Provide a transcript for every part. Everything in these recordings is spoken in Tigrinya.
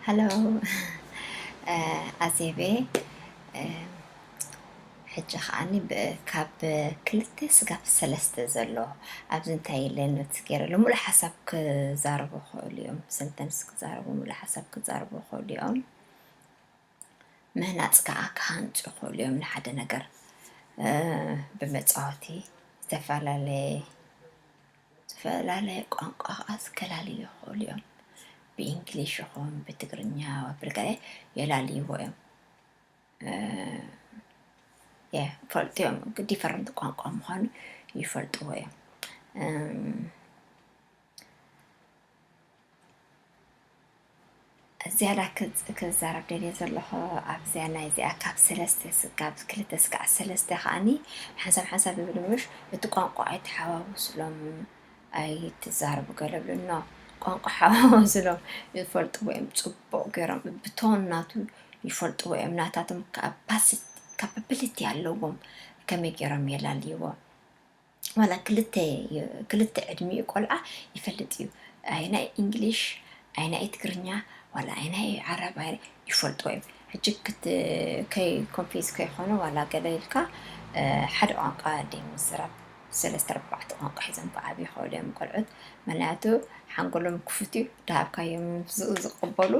ሃሎ ኣዜቤ፣ ሕጂ ከዓኒ ካብ ክልተ ስጋብ ሰለስተ ዘሎ ኣብዚ እንታይ ኢለ ኖትስ ገይረ ኣሎ። ሙሉእ ሓሳብ ክዛረቡ ይኽእሉ እዮም፣ ሰንተንስ ክዛረቡ፣ ሙሉእ ሓሳብ ክዛረቡ ይኽእሉ እዮም። ምህናፅ ከዓ ክሃንፁ ይኽእሉ እዮም ንሓደ ነገር ብመፃወቲ ዝተፈላለየ ዝተፈላለየ ቋንቋ ከዓ ዝከላልዩ ይኽእሉ እዮም። ብእንግሊሽ ይኹን ብትግርኛ ብርገለ የላልይዎ እዮም። ይፈልጡ እዮም፣ ዲፈረንት ቋንቋ ምዃኑ ይፈልጥዎ እዮም። ዝያዳ ክዛረብ ደልየ ዘለኹ ኣብዚኣ ናይ እዚኣ ካብ ሰለስተ ካብ ክልተ ስጋዕ ሰለስተ ከዓኒ ሓንሳብ ሓንሳብ ይብሉ ምሽ እቲ ቋንቋ ኣይተሓዋውስሎም ኣይትዛረቡ ገለ ብሉ ኖ ቋንቋ ሓዋውስሎም ይፈልጥዎ እዮም። ፅቡቕ ገይሮም ብቶን ናቱ ይፈልጥዎ እዮም። ናታቶም ካፓሲቲ ካፓቢሊቲ ኣለዎም ከመይ ገይሮም የላልይዎ። ዋላ ክልተ ክልተ ዕድሚኡ ቆልዓ ይፈልጥ እዩ። ኣይ ናይ እንግሊሽ ኣይ ናይ ትግርኛ ዋላ ኣይ ናይ ዓረብ ኣይ ይፈልጥዎ እዮም። ሕጂ ክት ከይ ኮንፊዝ ከይኮነ ዋላ ገለ ኢልካ ሓደ ቋንቋ ደይ ምዝራብ ሰለስተ ኣርባዕተ ቋንቋ ሒዞም ክዓብዩ ይኽእሉ እዮም ቆልዑት። ምክንያቱ ሓንጎሎም ክፉት እዩ፣ ድሃብካዮም ዝቕበሉ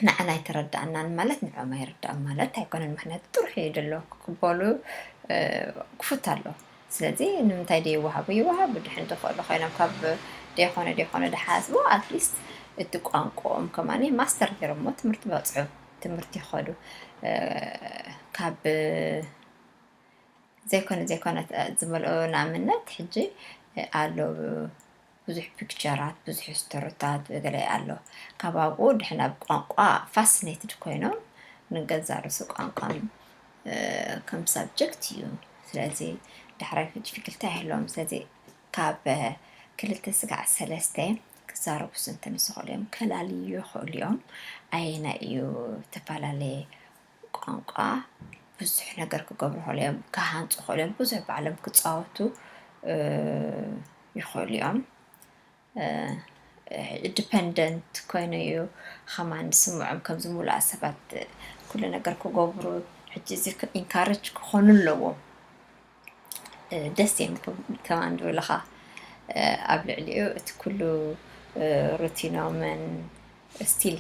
ንዓና ኣይተረድኣናን ማለት ንዕኦም ኣይርድኦም ማለት ኣይኮነን። ምክንያቱ ጥሩሕ እዩ ዘሎ ክቅበሉ ክፉት ኣሎ። ስለዚ ንምንታይ ደይወሃቡ ይወሃቡ ድሕን ዝኽእሉ ኮይኖም ካብ ደይኮነ ደይኮነ ድሓስቡ ኣትሊስት እቲ ቋንቋኦም ከማኒ ማስተር ገይሮሞ ትምህርቲ በፅሑ ትምህርቲ ይኸዱ ካብ ዘይኮነ ዘይኮነ ዝመልኦ ንኣብነት ሕጂ ኣሎ ብዙሕ ፒክቸራት ብዙሕ ስተርታት ገለ ኣሎ ካብ ኣብኡ ድሕን ኣብ ቋንቋ ፋስኔትድ ኮይኖም ንገዛ ርእሱ ቋንቋ ከም ሳብጀክት እዩ። ስለዚ ዳሕራይ ዲፊክልቲ ኣይህልዎም። ስለዚ ካብ ክልተ ስጋዕ ሰለስተ ክዛረቡ ስንተ ምስ ይኽእሉ እዮም ከላልዩ ይኽእሉ እዮም። ኣየና እዩ ዝተፈላለየ ቋንቋ ብዙሕ ነገር ክገብሩ ይኽእሉ እዮም፣ ክሃንፁ ይኽእሉ እዮም፣ ብዙሕ ባዕሎም ክፃወቱ ይኽእሉ እዮም። ዲፐንደንት ኮይነ እዩ ከማን ዝስምዖም ከምዚ ሙሉኣ ሰባት ኩሉ ነገር ክገብሩ ሕጂ እዚ ኢንካረጅ ክኾኑ ኣለዎም። ደስ እዮም ከማን ዝብልኻ ኣብ ልዕሊኡ እቲ ኩሉ ሩቲኖምን ስቲል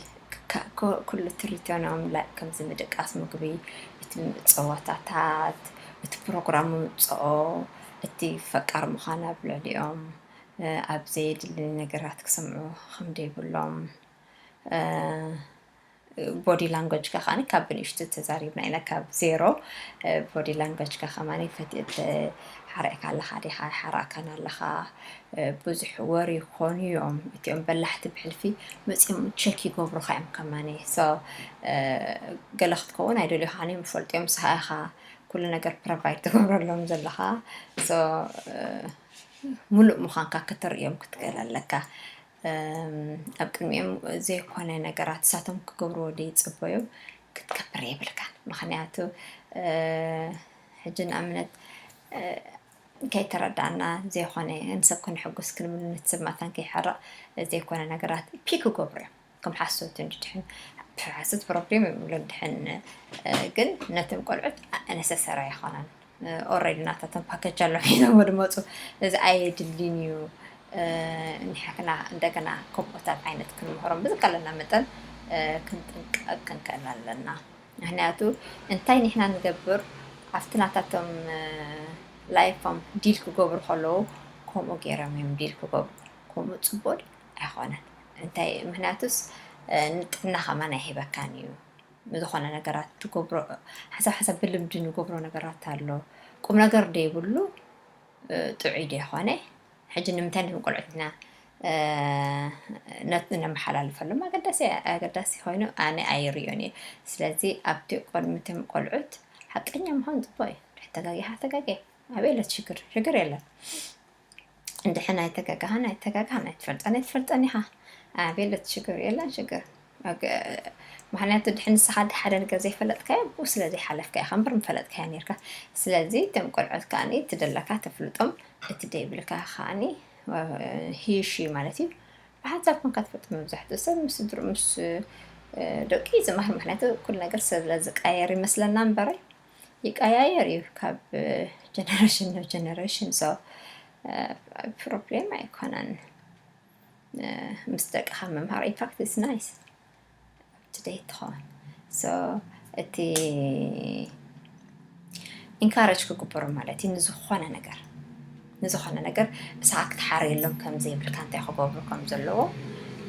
ኩሉ ትሪቶኖም ላይክ ከምዚ ምድቃስ ምግቢ እቲ ጸወታታት እቲ ፕሮግራም ምምፅኦ እቲ ፈቃር ምዃን ኣብ ልዕሊኦም ኣብ ዘየድሊ ነገራት ክሰምዑ ከም ዘይብሎም ቦዲ ላንጎጅካ ከዓኒ ካብ ብንእሽቱ ተዛሪብና ኢና ካብ ዜሮ ቦዲ ላንጎጅካ ከማኒ ፈትየት ሓሪዕካ ኣለኻ ዲኻ ሓራእካን ኣለኻ ብዙሕ ወሪ ይኾኑ እዮም እቲኦም በላሕቲ ብሕልፊ መፂኦም ቸክ ይገብሩኻ እዮም ከማኒ ሶ ገለ ክትከውን ኣይደልዩ ከዓኒ ምፈልጡ እዮም ንስኻ ኢኻ ኩሉ ነገር ፕሮቫይድ ትገብረሎም ዘለኻ ሶ ሙሉእ ምዃንካ ከተርእዮም ክትክእል ኣለካ ኣብ ቅድሚኦም ዘይኮነ ነገራት እሳቶም ክገብርዎ ደይፅበዩ ክትገብር የብልካን ምክንያቱ ሕጂ ንኣብነት ከይተረዳእና ዘይኮነ ንሰብ ከነሐጉስ ክንብል ነቲ ሰብ ማታን ከይሓርቕ ዘይኮነ ነገራት ፒክ ክገብሩ እዮም ከም ሓሶት እንድሕን ሓሶት ፕሮብሌም የብሉን ድሕን ግን ነቶም ቆልዑት ነሰሰሪ ኣይኮነን ኦረዲ ናታቶም ፓኬጅ ኣሎ ሒዞሞ ድመፁ እዚ ኣየድልን እዩ ንሕክና እንደገና ከምኡታት ዓይነት ክንምህሮም ብዝከለና መጠን ክንጥንቀቅ ክንክእል ኣለና ምክንያቱ እንታይ ንሕና ንገብር ኣብቲ ናታቶም ላይፎም ዲል ክገብሩ ከለዉ ከምኡ ገይሮም እዮም ዲል ክገብሩ ከምኡ ፅቡቅ ኣይኮነን እንታይ ምክንያቱስ ንጥዕና ከማን ኣይሂበካን እዩ ዝኾነ ነገራት ትገብሮ ሓሳብ ሓሳብ ብልምዲ ንገብሮ ነገራት ኣሎ ቁም ነገር ደይብሉ ጥዑይ ደይኮነ ሕጂ ንምንታይ ነቶም ቆልዑትና ነመሓላልፈሎም ኣገዳሲ ኣገዳሲ ኮይኑ ኣነ ኣይርዮን እየ ስለዚ ኣብቲ ቅድሚቶም ቆልዑት ሓቀኛ ምዃን ፅቡቅ እዩ ተጋጊኻ ተጋጊ ኣበይ ኣሎ ሽግር ሽግር የለን እንድሕን ኣይተጋጋህን ኣይተጋጋህን ኣይትፈልጠን ኣይትፈልጠን ኢኻ ኣበይ ኣሎ ሽግር የለን ሽግር ምክንያቱ ድሕን ንስኻ ሓደ ነገር ዘይፈለጥካዮ ብኡ ስለ ዘይሓለፍካ ኢኻ እምበር ምፈለጥካዮ ነርካ ስለዚ እቶም ቆልዖት ከዓኒ እቲ ደለካ ተፍልጦም እቲ ደይብልካ ከዓኒ ሂሺ ማለት እዩ ብሓንሳብ ኮንካ ትፈልጥ። መብዛሕትኡ ሰብ ምስ ስድሩ ምስ ደቂ ዝመሃር፣ ምክንያቱ ኩሉ ነገር ስለ ዝቀየር ይመስለና እምበረ ይቀያየር እዩ ካብ generation ናብ generation። So problem ኣይኮነን ምስ ደቅኻ ምምሃር። In fact it's nice, up to date ትኸውን። So እቲ encourage ክግበሩ ማለት እዩ ንዝኾነ ነገር ንዝኾነ ነገር ብሰዓት ክትሓርየሎም ከም ዘይብልካ፣ እንታይ ክገብሩ ከም ዘለዎ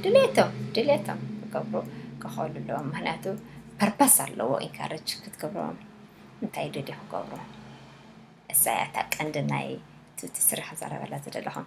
ድሌቶም ድሌቶም ክገብሩ ክኽእሉ ኣለዎም። ምክንያቱ purpose ኣለዎ encourage ክትገብሮም፣ እንታይ ደልዩ ክገብሩ። እሳ እያ እታ ቀንዲ ናይ እቲ ስራሕ ዘረበላ ዝደለኹም።